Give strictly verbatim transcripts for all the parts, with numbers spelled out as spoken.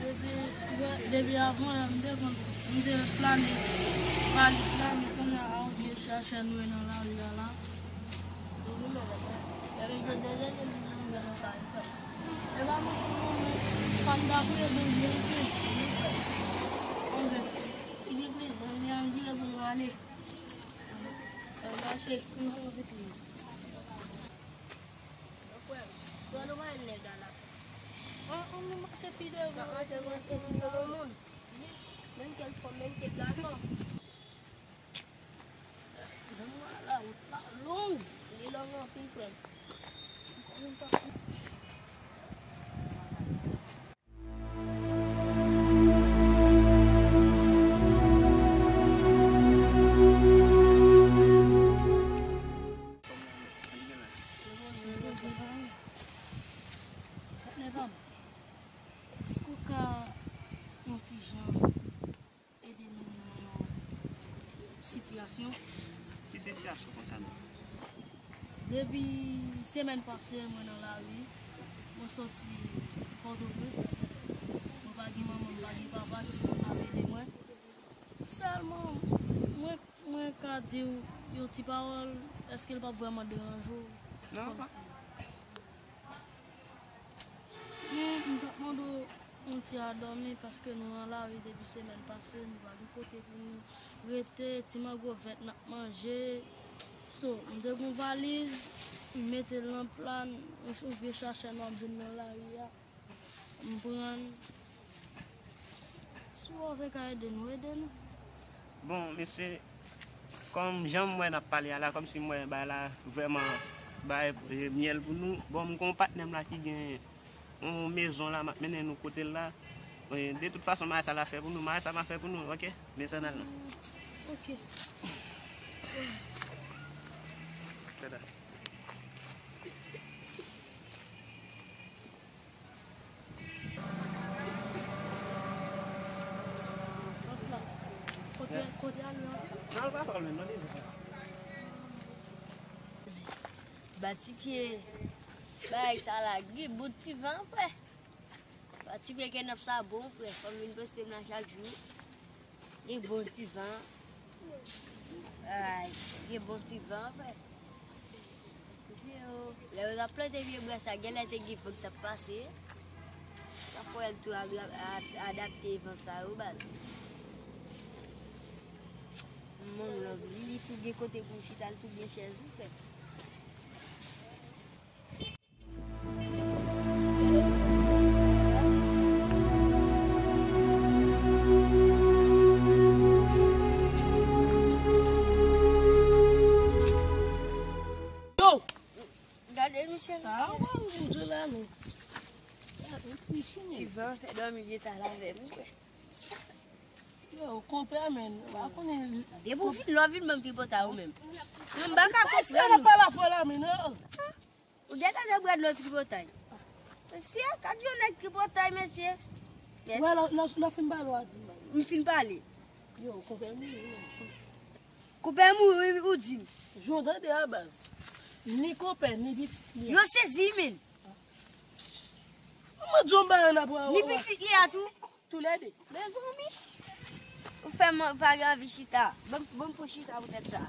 Depi, depi avan yè, m te konn, m te plane valiz la, men kounye a, yon vye chachè nou ye nan lari a la. E pa manti non, men fòk m ta priye Bondye, wi. Ti pitit, Bondye a vire pou nou ale. Ann mache. Frè m, frè nou pa nèg la la. An, an nou mache pi devan. N ap mache pou espesifye yon moun. Menm ke l fanm, menm ke l gason. Zanmi mwen, la wout la long. Li long anpil, frè m. Ou konnen sa. Patnè pa m, èske w ka yon ti jan ede nou nan yon sitiyasyon? Ki sitiyasyon konsa menm? Depi semèn pase, mwen nan lari. Mwen soti Pòtoprens. Mwen pa gen manman, mwen pa gen papa ki konn ap ede mwen. Sèlman, mwen, mwen ka di w yon ti pawòl, èske l p ap vrèman deranje w? Non, pa. Men, m t ap mande w yon ti adòmi paske nou nan lari depi semèn pase, nou pa gen kote pou nou rete, ti mango vèt n ap manje. So, m te gen yon valiz, m mete l nan pla, m sou vye chachè n ap vin nan lari a. M pran l. Si w wè w te ka ede nou, ede nou. Bon, mesye, kòm jan m wè n ap pale a la, kòmsi m wè bagay la vrèman bay, e, myèl pou nou. Bon, m gen yon patnè m la ki gen yon mezon la, m ap mennen nou kote l la. E, de tout fason, m a sa l ap fè pou nou, m a sa m ap fè pou nou, oke? Mesye, n al non. Oke. Tata. Bòs la, kote, kote ale an? Non, l pa fè l menm, non, li. Ba ti pye, bay sa la, gen bon ti van, frè. Ba ti pye, kenèp sa bon, frè. Fò m vin poste m la chak jou. Gen bon ti van. Ay, gen bon ti van, frè. Lè yo t ap plante pye bwa sa, genlè te gen van k t ap pase. Sa fè l tou a-, a-, adapte van sa yo, baz. Mon love, li, li tou gen kote pou l chita, li tou gen chèz, wi, frè. Yo! Gade misye, misye. Ah, w pa vin jwe la, men. Ti van fè dòmi byen tal avè m, wi, frè. Yo, konpè, men, w pa konnen. Depi w vin, lè w vin ban m tripotay ou menm. Mwen m pa ka konprann ou. Pale afè la, men, non. Ou gentan de bwè dlo tripotay. Mesye, gad yon nèg tripotay, mesye. Yes. Wè, lè, lè, lè w fin pale, w a di m. M fin pale. Yo, konpè mouri, non. Konpè mouri, ou di m. Jan w tande a, baz. Ni konpè, ni pitit li a. Yo sezi, men. Mwen di w bagay nan pwa. Ni pitit li a tou. Toulède. Mezanmi. Ou fè m pa gen anvi chita. Ban m, ban m pou chita poutèt sa.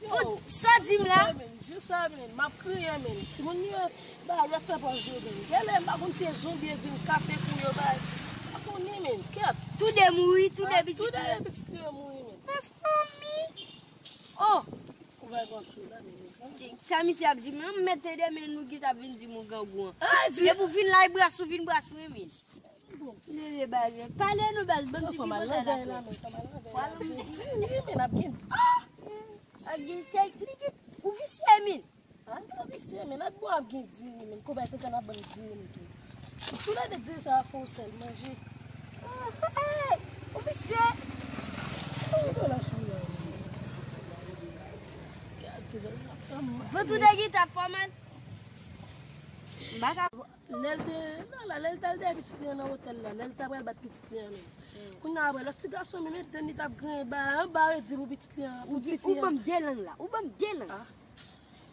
Yo, ou sa di m la? Jis sa, men, m ap kriye, men. Timoun yo, ba, y ap fè pòz yo, men. Genlè, m pa konn si e zonbi e vin kase kou yo, bay. M pa konnen, men. Kèt. Toude mouri, toude pitit yo. Toude pitit yo mouri, men. Mezanmi. Oh! Ou bay konn sou la, men. Sa misye ap di m, m mete de men nou ki t ap vin di m ou grangou an. Depi w vin la, e bras ou vin bras mwen, men. Lele bagay. Pale nou, baz, ban m ti tripotay la, frè. Pale nou. Di li, men, ap gen. Ah! Ap gen kèk, li gen, ou visye, men. Ah, li pa visye, men, ak bon ap gen diri, men. Konpè tenten ap ban diri, men, tou. Tou lè de diri sa a fè w sèl manje. Ah, hey! Ou visye! Ou do la sou yo. Gade, vant ou de gita fò, man. M pa ka. Lè l te, non, la, lè l t al dèyè pitit li an nan otèl la, lè l t apral bat pitit li an menm. Kounye a, apre, lòt ti gason menm, epi li t ap griyen ba, anba redi pou pitit li an, pou ti fi an. Ou ban m de lang la, ou ban m de lang. Ah.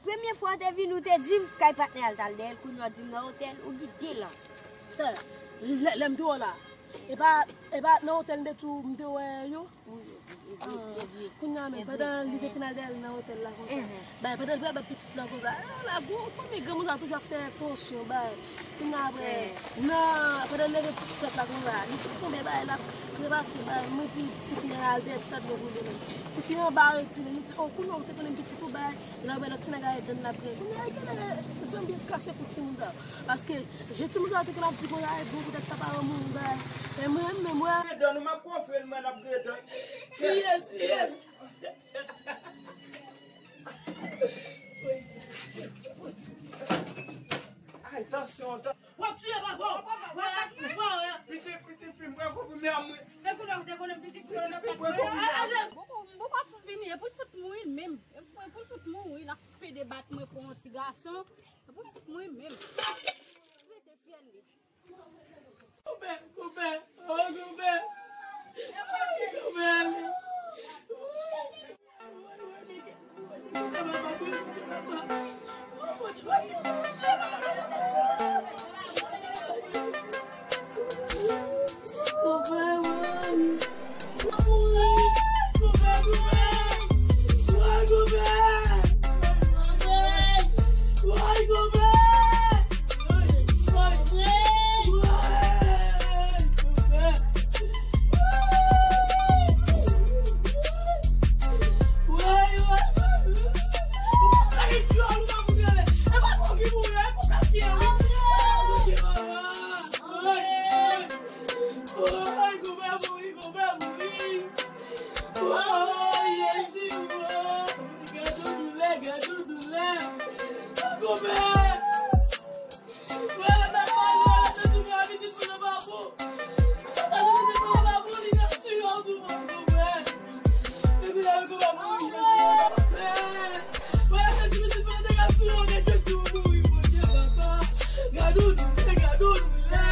Premye fwa w te vin, ou te di m, kay patnè a l t al dèyè l, kounye a w di m nan otèl, ou gen de lang. Lè, lè m te wè w la, e pa, e pa nan otèl m te tou, m te wè yo. Kounye a menm, pandan li te fin al dèyè l nan otèl la konsa, bay, pandan l pral bat pitit la konsa, a, la gwo, konnen granmoun sa toujou ap fè tansyon, bay. Kounye a apre, nan, pandan l leve pitit la konsa, li sot tonbe, bay, l ap trepase, bay. Mwen di tifi an al dèyè ti tab yo boule menm. Tifi an bare di li, li di, o, kounye a ou te konnen pitit ou, bay, lè w wè lòt ti nèg a ret dan l ap griyen. Kounye a, genlè zanmi kase pou timoun sa. Paske, je timoun sa te konn ap di konsa, e bon, poutèt papa yo mouri, bay. E mwen menm, mwen. Griyen dan nou, m ap konfye l, mwen, l ap griyen dan. Tiye l, tiye l. Ay, tansyon, tan- W ap tiye papa w. Wè, wè, wè. Piti, piti fi m, pran konprime a mwen. E kounye a w te konnen piti fi w nan papa w. Ale. Bon, bon, bon, fini. E pou l fout mouri menm. E pou, e pou l fout mouri, l ap pede bat mwen pou yon ti gason. E pou l fout mouri menm. Mete fyèl li. Koupe, koupe, oh, koupe. Koupe, ale. Koupe, mwen. Woy, Jezi, woy. Gade yon doulè, gade yon doulè. Koupe. Woy, la ta pale, la ta touve a pitit pou nan babou. La ta touve pitit pou nan babou, li ta tiye w tou, koupe. Epi la, koupe, mouri, koupe. Woy, la ta touve pitit pou nan te ka tiye w, gade Jezi, w mouri, Bondye, papa. Gade yon doulè, gade yon doulè.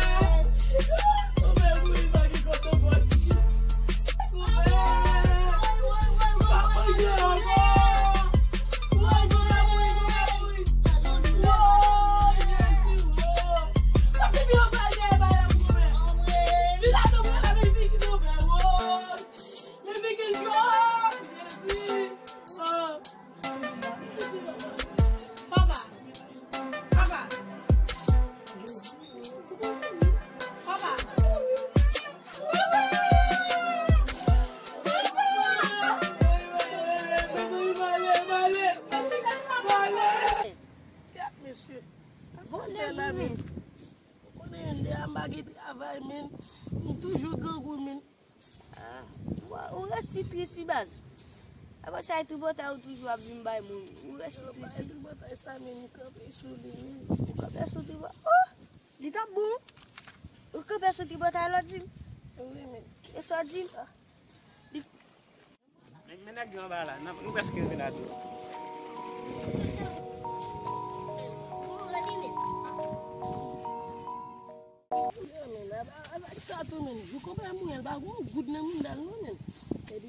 Koupe, mouri, pa gen kòtò bò. Papa. Papa. Papa. Kèt, mesye. Bon, lè la, men. Ou konnen, lè a m pa gen travay, men. M toujou grangou, men. Ah, ou, ou resi tris wi baz. Apre sa e tripotay ou toujou ap vin bay moun. Ou resi tris wi. Tripotay sa, men, m kanpe sou li, men. Ou kanpe sou tripotay. Oh! Li t ap bon. Ou kanpe sou tripotay la, di m. Wi, men. E sa di m? Men, men nèg yo anba la, n ap, nou prèske rive la tou. Yo, men, avèk sa tou, men, jou konpè mwen, l pa gon goud nan mouda l non, men.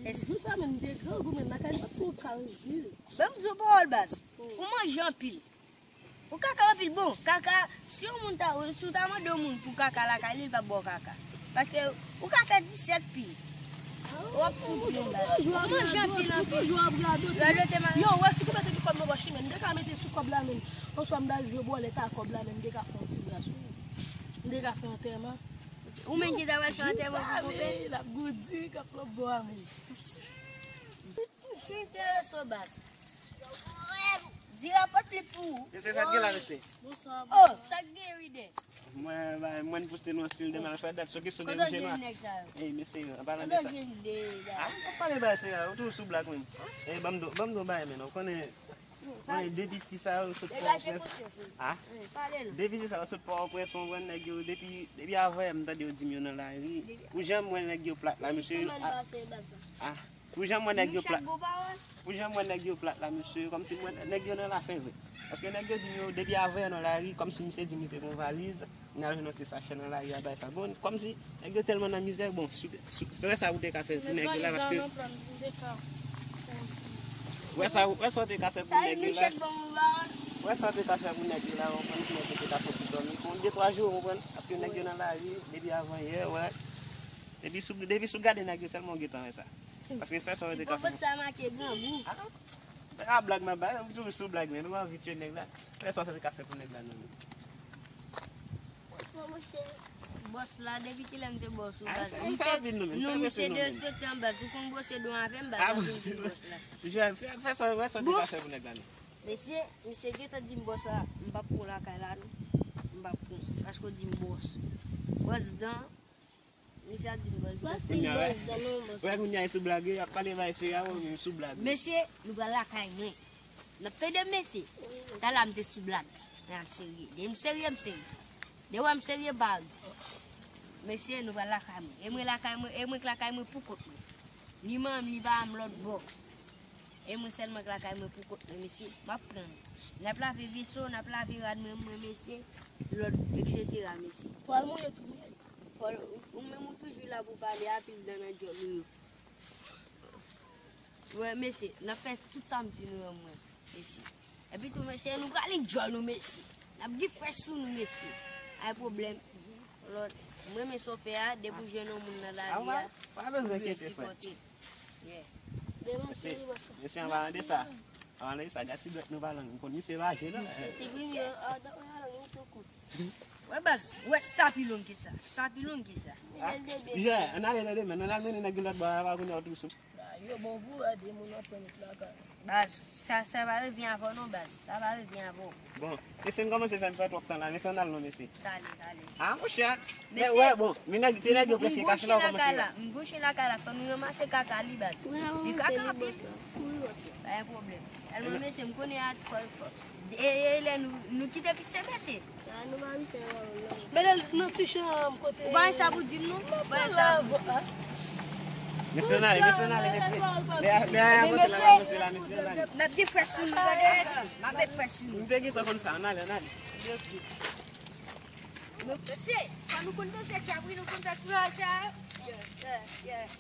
Epi jou sa, men, m te grangou, men, lakay m ap fè yon kal di l. Ban m di w pawòl baz. Ou manje anpil. Ou kaka anpil. Bon, kaka, si yon moun ta, si w ta mande yon moun pou kaka lakay li, li p ap ba w kaka. Paske ou ka fè disèt pi. W ap tou plen baz. Ou manje anpil, anpil. Radote mal. Yo, wè si konpè te gen kòb nan pòch li, men, m te ka mete sou kòb la, men. Oswa m t al jwe bòlèt ak kòb la, men, m te ka fè yon ti bras, wi. M te ka fè antèman. Ou menm ki ta pral fè antèman pou konpè? L ap goudi, k ap lòt bò a, men. Ti enteresan baz. Di rapòt li pou ou. Mesye, sa k gen la, mesye? Bonswa. Oh, sa k gen, Ride? Mwen, ba, mwen poste nan stil de malfèdèt, so kesyon de nèg sa yo. Ey, mesye, an palan de sa. Ah, pa pale bagay serye, ou toujou sou blak menm. Ey, ban m di w, ban m di w bagay, men, ou konnen, konnen de piti sa yo sot Pòtoprens. Ah? De piti sa yo sot Pòtoprens, ou konprann nèg yo, depi, depi avanyè m tande yo di m yo nan lari. Pou jan m wè nèg yo plat la, mesye. Ah. Pou jan m wè nèg yo plat. Pou jan m wè nèg yo plat la, mesye, kòmsi m wè nèg yo nan lafen vre. Paske nèg yo di m yo, depi avanyè nan lari, kòmsi misye di m li te gon valiz, m al jwenn yon ti sachè nan lari a bay sa. Bon, kòmsi nèg yo tèlman nan mizè, bon, si w te, si w, frè sa ou te ka fè pou nèg yo la, paske wè sa, wè sa w te ka fè pou nèg yo la. Wè sa w te ka fè pou nèg yo la, w konprann, pou nèg yo te ka fè ti dòmi. Pou de twa jou, w konprann, paske nèg yo nan lari, depi avan yè, wè. Depi sou, depi sou gade nèg yo sèlman, w gentan wè sa. Paske fè sa w te ka fè. Ti popot sa make grangou. A, a blag m ap bay, m toujou sou blag, men nou anvi tye nèg la. Fè sa w te ka fè pou nèg la, non. Franchman, monchè, bòs la, depi kilè m te bòs ou, baz? M fè, non, misye derespekte m, baz. Ou konn bwose dwa avè m, baz, apre m vin bòs la. Jwè, fè, fè sa, fè sa w te ka fè pou nèg la, non. Mesye, misye gentan di m bòs la, m p ap pran lakay la, non. M p ap pran, paske w di m bòs. Bòs dan, misye ap di m bòs dan. Kounye a, wè, kounye a, e sou blag, wi, ap pale bay serye, wi, sou blag, wi. Mesye, nou pral lakay mwen. N ap tande mesye. Talè a m te sou blag. Men m serye. Depi m serye, m serye. Depi w wè m serye, m pa ri. Mesye, nou pral lakay mwen. E mwen lakay mwen, e mwen k lakay mwen pou kont mwen. Ni manman m, ni papa m lòt bò. E mwen sèlman k lakay mwen pou kont mwen, mesye. M ap pran. N ap lave veso, n ap lave rad mwen, mwen, mesye. Lòt, etsetera, mesye. Pral mouye tou. Fò, ou menm ou toujou la pou pale anpil dan nan djòl ou yo. Wè, mesye, n ap fè tout sa m di nou yo, mwen, mesye. Epi tou, mesye, nou pral enjoy nou, mesye. N ap gen frèch sou nou, mesye. Ay pwoblèm. Lòt, mwen, men sa w fè a, depi w jwenn yon moun nan lavi a, ou dwe sipòte. Yeah. Mesye, mesye, an palan de sa. An palan de sa, gad ti dwèt nou pa long. M konn misye pa je, non. Se grenn yo, a, dwèt mwen pa long, li tou kout. Wè baz, wè sa pi long ke sa. Sa pi long ke sa. Ah, jwè, ann ale nan demen, ann al mennen nèg yo lòt bò a, pa kounye a w tou sou. Yo bon pou wè de moun ap pran nèt lakay. Baz, sa, sa pa revyen avè w non, baz. Sa pa revyen avè w. Bon, mesye, n kòmanse fè n fè twòp tan la, mesye, ann al non, mesye. Tale, tale. Ah, monchè. Men wè, bon, men nèg, men nèg yo prese, kache la w kòmanse la. M gouche lakay la, fò nou ranmase kaka li, baz. Li kaka anpil. Pa gen pwoblèm. Tèlman mesye, m konnen a, fò, fò. E, e, lè nou, nou kite pise, mesye. Menel nan ti chanm kote. Ou pa gen sa pou di m non? Ou pa gen sa pou di m. Mesye, n ale, mesye, n ale, mesye. Lè, lè a avanse la, avanse la, mesye, n ale. N ap gen frèch sou nou, tande? N ap met frèch sou nou. M te gentan konn sa, n ale, n ale. Ok. Mesye, fò nou konn danse trap, wi, nou konn fè ti bagay sa. Yeah, yeah, yeah.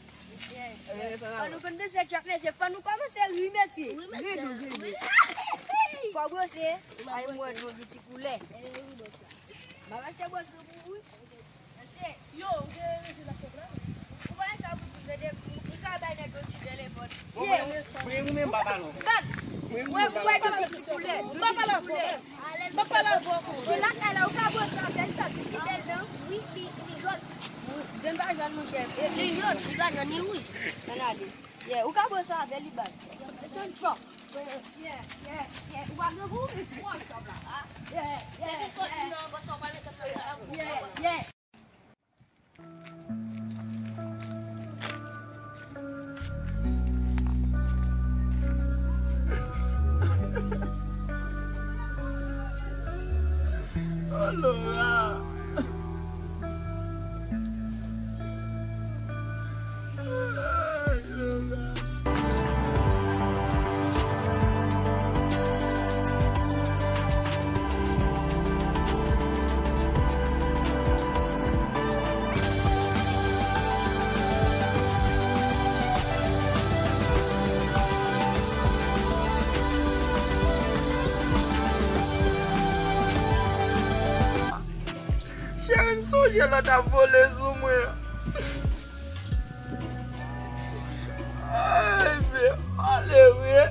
Fò nou konn danse trap, mesye. Fò nou kòmanse ri, mesye. Ri nou, ri nou. Fò bwose. Ay, m wè dlo gen ti koulè. M ap achte bwose pou ou, wi. Mesye. Yo, ou gen reje la fèt la? Ou pa sa pou di, tande, m ka bay nèg yo ti telefòn. Bon, mwen, mwen, mwen, m pa pale ankò. Baz, mwen, mwen, mwen, mwen, ti koulè. M pa pale ankò. M pa pale avè w ankò. Chita lakay la, ou ka bwose avè l, sa ki bèl dan. Wi, li, li jòn. Wi, dan pa jòn, monchè. Li jòn, li pa jòn, li wouj. Ann ale. Yeah, ou ka bwose avè li, baz. Se yon chòk. Yeah, yeah, yeah. Ou pa grangou? Ou an chòk la. Ah, yeah, yeah, yeah. Yeah, yeah. Oh, Laura. Cheri, m sonje lè w t ap vole sou mwen an. Ay, men, ale, wi.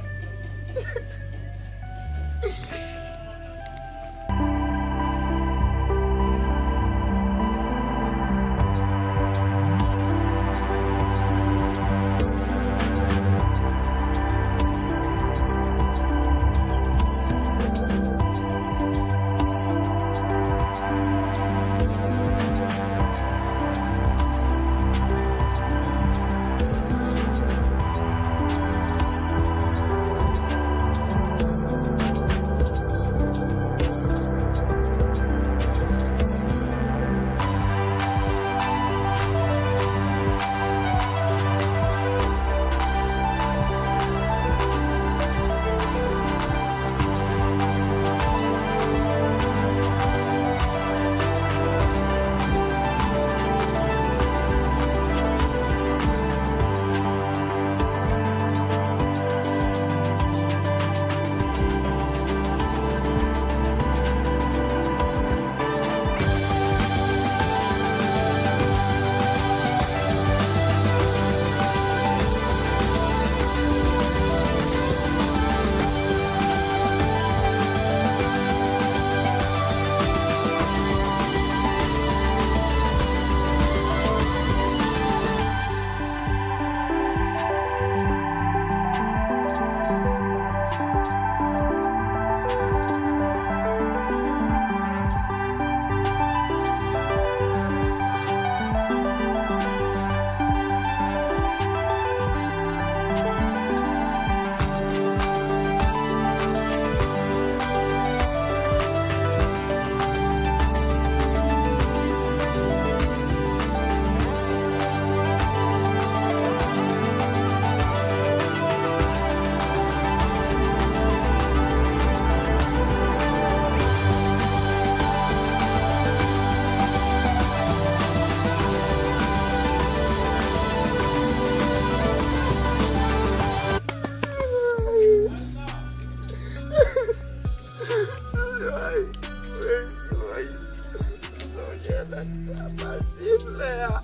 Apa ti flè a?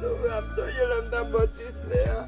Lora, m sonje lè m t ap ba w ti flè a.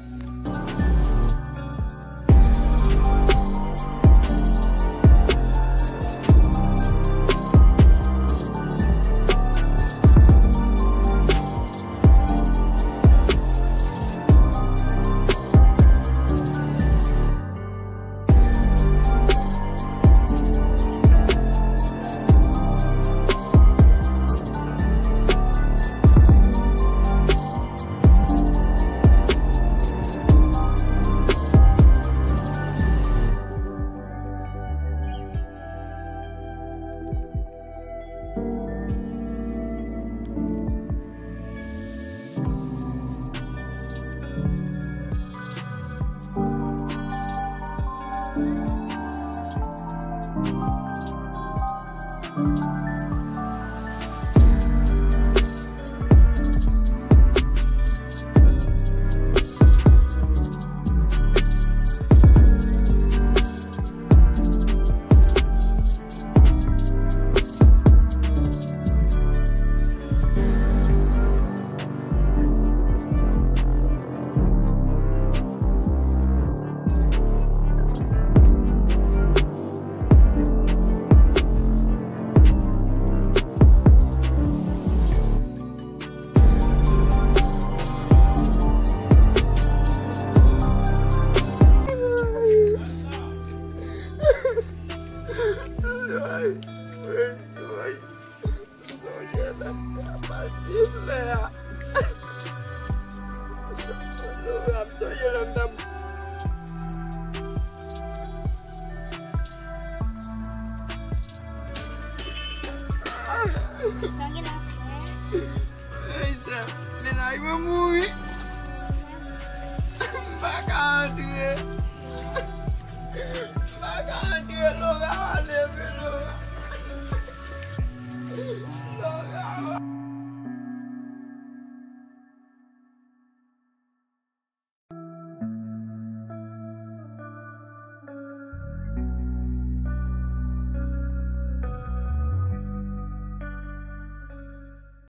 Ay, ay, ay. Sonje lè m t ap pati flè a. Lora, m sonje lè m t ap. Sa gen la fè? Ey, sè, mennaj mwen mouri. M pa ka antre. M pa ka antre, Lora, ale, vre, Lora.